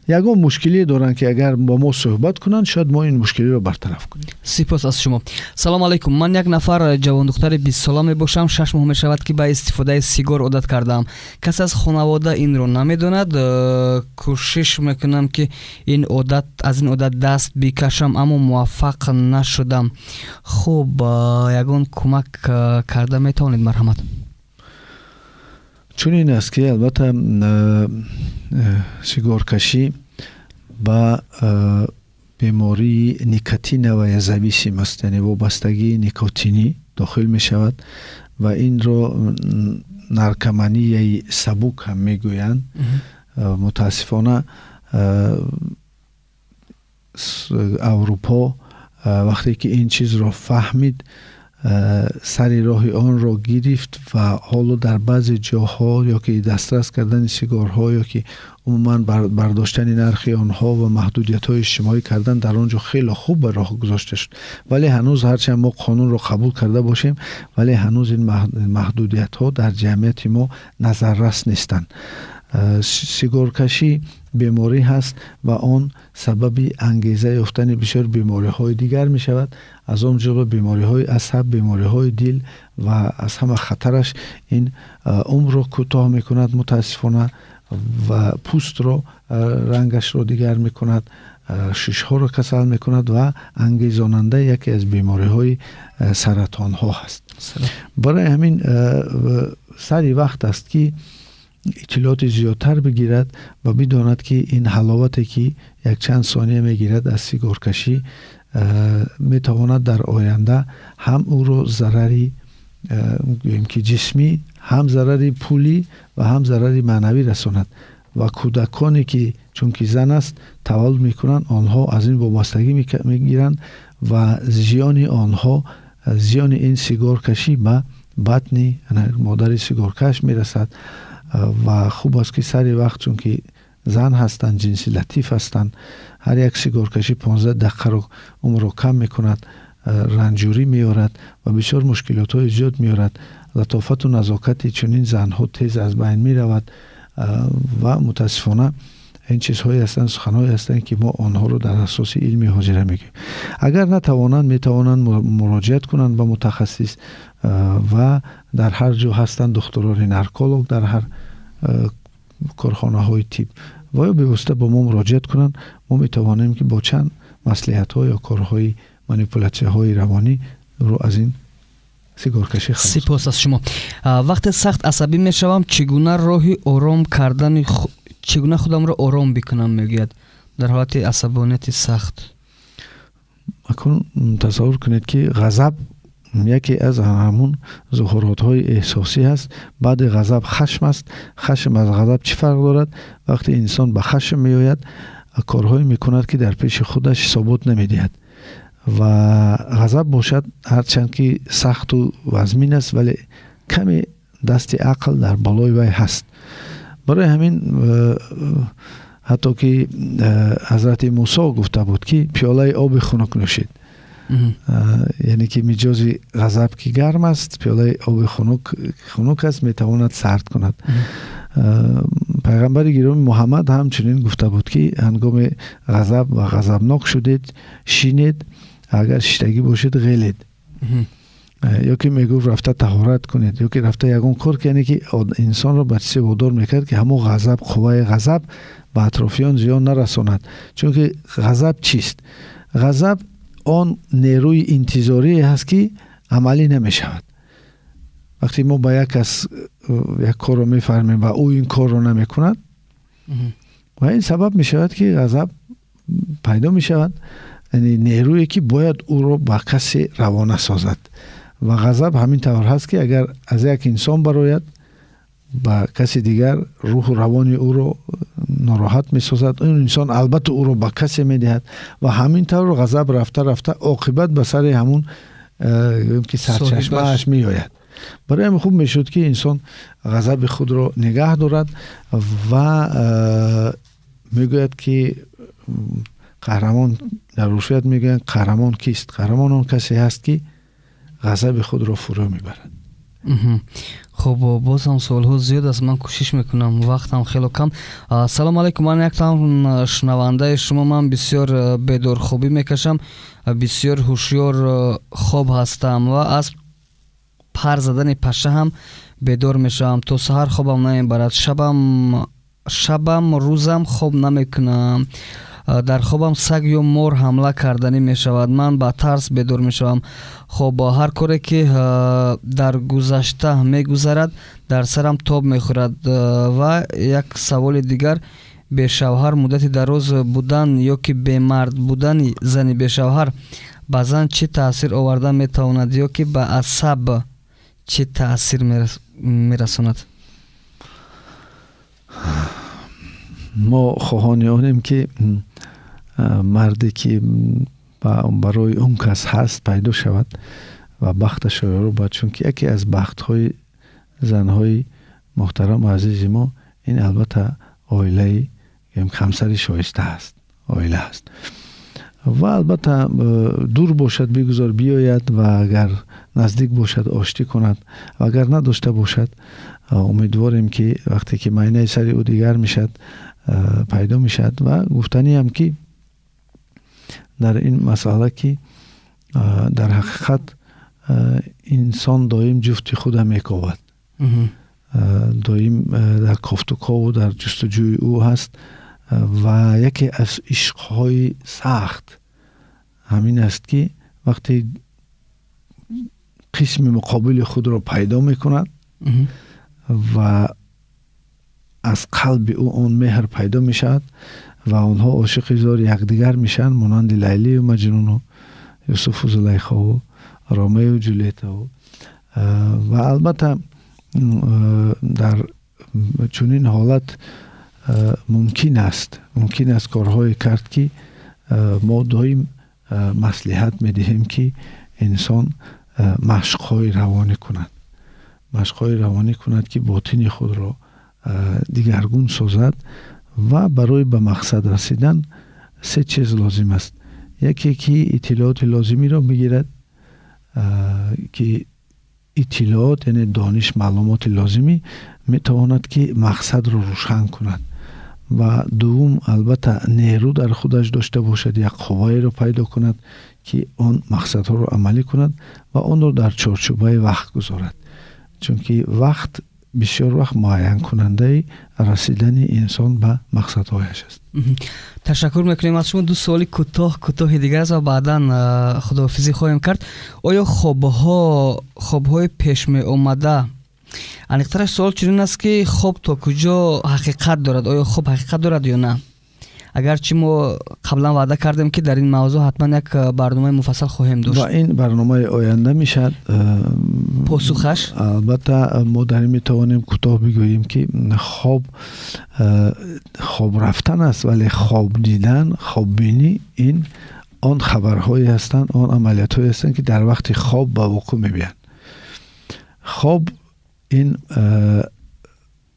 Ягон мушкилие доранд, ки агар бо мо суҳбат кунанд, шояд мо ин мушкилиро бартараф кунем. Сипос аз шумо. Салом алайкум, ман як нафар ҷавондухтари 20сола мебошам. 6 моҳ мешавад, ки ба истифодаи сигор одат кардаам. Кас аз хонавода инро намедонад. Кӯшиш мекунам, ки ин одат аз ин одат даст бикашам, аммо муваффақ нашудам. Хуб, ягон кӯмак карда метавонед, марҳамат. Чунин аст, ки албатта сигоркашӣ ба бемории никотиновая зависимость, яъне вобастагии никотинӣ дохил мешавад ва инро наркоманияи сабук ҳам мегӯянд. Мутаассифона, Аврупо вақте ки ин чизро фаҳмид, сари роҳи онро гирифт ва ҳоло дар баъзе ҷоҳо ё ки дастрас кардани сигорҳо, ё ки умуман бардоштани нархи онҳо ва маҳдудиятҳои иҷтимоӣ кардан дар он ҷо хеле хуб ба роҳ гузошта шуд. Вале ҳанӯз, ҳарчанд мо қонунро қабул карда бошем, вале ҳанӯз ин маҳдудиятҳо дар ҷамъияти мо назаррас нестанд. Сигоркашӣ беморӣ ҳаст ва он сабаби ангеза ёфтани бисёр бемориҳои дигар мешавад, аз он ҷумла бемориҳои асаб, бемориҳои дил ва аз ҳама хатараш ин умрро кӯтоҳ мекунад, мутаассифона, ва пӯстро рангашро дигар мекунад, шишҳоро касал мекунад ва ангезонандаи яке аз бемориҳои саратонҳо ҳаст. Барои ҳамин сари вақт аст, ки иттилооти зиёдтар бигирад ва бидонад, ки ин ҳаловате, ки якчанд сония мегирад аз сигоркашӣ, метавонад дар оянда ҳам ӯро зарари, гӯем ки, ҷисмӣ, ҳам зарари пулӣ ва ҳам зарари маънавӣ расонад ва кӯдаконе, ки чунки зан аст, таваллуд мекунанд, онҳо аз ин вобастагӣ мегиранд ва зиёни онҳо, зиёни ин сигоркашӣ ба батни модари сигоркаш мерасад. Ва хуб аст, ки сари вақт, чунки зан ҳастанд, ҷинси латиф ҳастанд, ҳар як сигоркашӣ 15 дақиқаро умрро кам мекунад, ранҷурӣ меорад ва бисёр мушкилотҳои зиёд меорад. Латофату назокати чунин занҳо тез аз байн меравад ва мутаассифона ин чизҳое ҳастанд, суханҳое ҳастанд, ки мо онҳоро дар асоси илми ҳозира мегӯем. Агар натавонанд, метавонанд муроҷиат кунанд ба мутахассис ва дар ҳар ҷо ҳастанд духтурони нарколог, дар ҳар корхонаҳои тиб, ва ё бевосита ба мо муроҷиат кунанд. Мо метавонем, ки бо чанд маслиҳатҳо ё корҳои манипулятсияҳои равонӣ ро аз ин сигоркашӣ. Сипос аз шумо. Вақте сахт асабӣ мешавам, чӣ гуна роҳи ором кардани, чӣ гуна худамро ором бикунам, мегӯяд, дар ҳолати асабонияти сахт? Акун тасаввур кунед, ки ғазаб яке аз ҳамун зуҳуротҳои эҳсосӣ ҳаст. Баъди ғазаб хашм аст. Хашм аз ғазаб чӣ фарқ дорад? Вақте инсон ба хашм меояд, корҳое мекунад, ки дар пеши худаш ҳисобот намедиҳад. Ва ғазаб бошад, ҳарчанд ки сахту вазмин аст, вале каме дасти ақл дар болои вай ҳаст. Барои ҳамин ҳатто ки ҳазрати Мусо гуфта буд, ки пиёлаи оби хунук нӯшид, яъне ки миҷози ғазаб ки гарм аст, пиёлаи оби хунук аст, метавонад сард кунад. Пайғамбари гиромӣ Муҳаммад ҳамчунин гуфта буд, ки ҳангоми ғазаб ва ғазабнок шудед, шинед, агар шиштагӣ бошед, ғелед, ё ки мегуфт, рафта таҳорат кунед, ё ки рафта ягон кор, яъне ки инсонро ба чизе водор мекард, ки ҳамон ғазаб, қувваи ғазаб ба атрофиён зиён нарасонад. Чунки ғазаб чист? Ғазаб он нерӯи интизорие ҳаст, ки амалӣ намешавад. Вақте мо ба як кас як корро мефармем ва ӯ ин корро намекунад, ва ин сабаб мешавад, ки ғазаб пайдо мешавад, яъне нерӯе, ки бояд ӯро ба касе равона созад. Ва ғазаб ҳамин тавр ҳаст, ки агар аз як инсон барояд, ба каси дигар рӯҳу равони ӯро нороҳат месозад. Он инсон албатта ӯро ба касе медиҳад ва ҳамин тавр ғазаб рафта рафта оқибат ба сари ҳамун ки сарчашмааш меояд. Барои ҳамин хуб мешуд, ки инсон ғазаби худро нигаҳ дорад. Ва мегӯяд, ки қаҳрамон, дар урфият мегӯянд, қаҳрамон кист? Қаҳрамон он касе ҳаст, ки ғазаби худро фурӯ мебарад. Хуб, боз ҳам суолҳо зиёд аст, ман кӯшиш мекунам, вақтам хело кам. Салому алайкум, ман яктан шунавандаи шумо, ман бисёр бедорхобӣ мекашам, бисёр ҳушёр хоб ҳастам ва аз пар задани паша ҳам бедор мешавам, то саҳар хобам намебарад, шабам рӯзам хоб намекунам, дар хобам саг ё мор ҳамла карданӣ мешавад, ман ба тарс бедор мешавам. Хоб, ҳар коре ки дар гузашта мегузарад, дар сарам тоб мехӯрад. Ва як саволи дигар: бешавҳар муддати дароз будан ё ки бемард будани зани бешавҳар ба зан чӣ таъсир оварда метавонад ё ки ба асаб чӣ таъсир мерасонад? Мо хоҳони онем, ки марде ки барои он кас ҳаст пайдо шавад ва бахташро ёбад, чунки яке аз бахтҳои занҳои муҳтараму азизи мо ин албатта оилаи ҳамсари шоиста аст, оила аст. Ва албатта дур бошад, бигузор биёяд, ва агар наздик бошад, оштӣ кунад, ва агар надошта бошад, умедворем, ки вақте ки майнаи сари ӯ дигар мешавад, пайдо мешавад. Ва гуфтаниам, ки дар ин масъала, ки дар ҳақиқат инсон доим ҷуфти худа мековад, доим дар кофтукову дар ҷустуҷӯи ӯ ҳаст. Ва яке аз ишқҳои сахт ҳамин аст, ки вақте қисми муқобили худро пайдо мекунад ва аз қалби ӯ он меҳр пайдо мешавад ва онҳо ошиқи зори якдигар мешаванд, монанди Лайлию Маҷнуну Юсуфу Зулайхову Ромею Ҷулетаву. Ва албатта дар чунин ҳолат мумкин аст корҳое кард, ки мо доим маслиҳат медиҳем, ки инсон машқҳои равонӣ кунад, машқҳои равонӣ кунад, ки ботини худро дигаргун созад. Ва барои ба мақсад расидан се чиз лозим аст: яке ки иттилооти лозимиро бигирад, ки иттилоот, яъне дониш, маълумоти лозимӣ метавонад, ки мақсадро рӯшан кунад. Ва дуввум, албатта, нерӯ дар худаш дошта бошад, як қувваеро пайдо кунад, ки он мақсадҳоро амалӣ кунад ва онро дар чорчӯбаи вақт гузорад, чунки вақт бисёр вақт муайянкунандаи расидани инсон ба мақсадҳояш аст. Ташаккур мекунем аз шумо. Ду суоли кӯтоҳи дигар аст ва баъдан худоҳофизӣ хоҳем кард. Оё хобҳои пеш меомада, аниқтараш суол чунин аст, ки хоб то куҷо ҳақиқат дорад, оё хоб ҳақиқат дорад ё на? Агарчи мо қаблан ваъда кардем, ки дар ин мавзӯъ ҳатман як барномаи муфассал хоҳем дошт. Ва ин барномаи оянда мешавад посухаш. Албатта, мо дар ин метавонем кӯтоҳ бигӯем, ки хоб хоб рафтан аст, вале хоб дидан, хоббинӣ ин он хабарҳое ҳастанд, он амалиятҳое ҳастанд, ки дар вақти хоб ба вуқӯъ мебиёянд. Хоб ин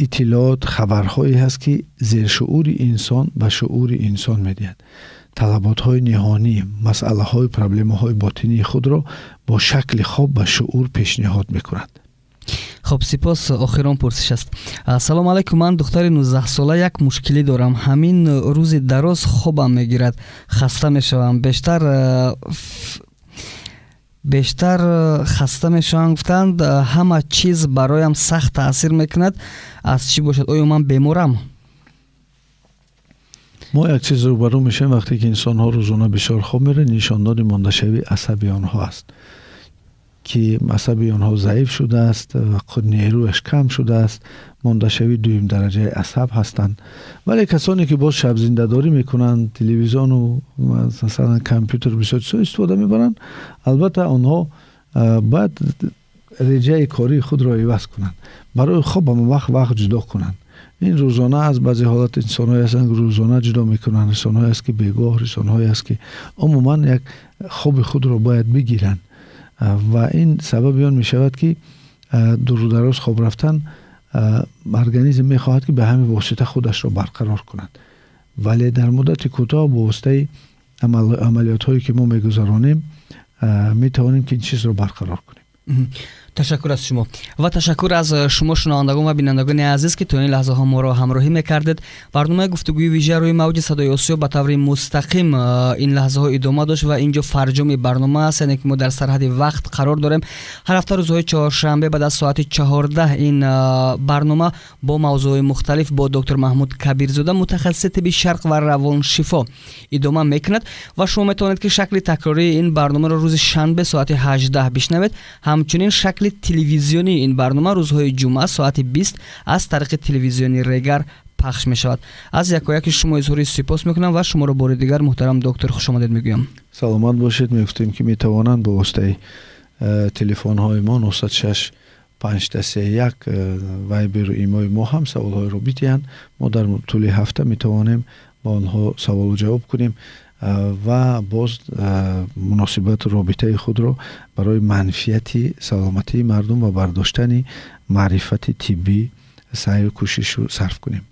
иттилоот, хабарҳое ҳаст, ки зершуури инсон ба шуури инсон медиҳад, талаботҳои ниҳонӣ, масъалаҳои, проблемаҳои ботинии худро бо шакли хоб ба шуур пешниҳод мекунад. Хоб, сипос. Охирон пурсиш аст. Салому алайкум, ман духтари 19-сола, як мушкилӣ дорам. Ҳамин рӯзи дароз хобам мегирад, хаста мешавам, бештар хаста мешавам, гуфтанд, ҳама чиз бароям сахт таъсир мекунад. Аз чӣ бошад? Оё ман беморам? Мо як чиз рӯбарӯ мешавем: вақте ки инсонҳо рӯзона бисёр хоб мераванд, нишондоди мондашавии асаби онҳо аст, ки асаби онҳо заиф шудааст ва нерӯяш кам шудааст, мондашавии дуюм дараҷаи асаб ҳастанд. Вале касоне ки боз шабзиндадорӣ мекунанд, телевизиону, масалан, компютер бисёр чизҳо истифода мебаранд, албатта, онҳо бояд реҷаи кории худро иваз кунанд, барои хоб ҳама вақт вақт ҷудо кунанд. Ин рӯзона аз баъзе ҳолат инсонҳое ҳастанд, ки рӯзона ҷудо мекунанд, инсонҳое ҳаст, ки бегоҳ, инсонҳое ҳаст, ки умуман як хоби худро бояд бигиранд. Ва ин сабаби он мешавад, ки дуру дароз хоб рафтан, организм мехоҳад, ки ба ҳамин восита худашро барқарор кунад, вале дар муддати кӯтоҳ бо воситаи амалиётҳое, ки мо мегузаронем, метавонем, ки ин чизро барқарор кунем. Ташаккур аз шумо ва ташаккур аз шумо, шунавандагон ва бинандагони азиз, ки то ин лаҳзаҳо моро ҳамроҳӣ мекардед. Барномаи гуфтугӯи вижа рӯи мавҷи Садои Осиё ба таври мустақим ин лаҳзаҳо идома дошт ва инҷо фарҷоми барнома аст, яъне ки мо дар сарҳади вақт қарор дорем. Ҳар ҳафта рӯзҳои чоршанбе баъд аз соати 14 ин барнома бо мавзӯъҳои мухталиф бо доктор Маҳмуд Кабирзода, мутахассиси тибби шарқ ва равоншифо, идома мекунад ва шумо метавонед, ки шакли такрории ин барномаро рӯзи шанбе соати 18 бишнавед. Ҳамчунин шакли телевизионии ин барнома рӯзҳои ҷумъа соати 20 аз тариқи телевизиони Регар пахш мешавад. Аз якояки шумо изҳори сипос мекунам ва шуморо бори дигар, муҳтарам доктор, хушомадед мегӯям. Саломат бошед. Мегуфтем, ки метавонанд бо воситаи телефонҳои мо 906 531, вайберу имои мо ҳам саволҳоеро бидиҳанд. Мо дар тӯли ҳафта метавонем ба онҳо саволу ҷавоб кунем ва боз муносибату робитаи худро барои манфиати саломатии мардум ва бардоштани маърифати тиббӣ саъю кӯшишу сарф кунем.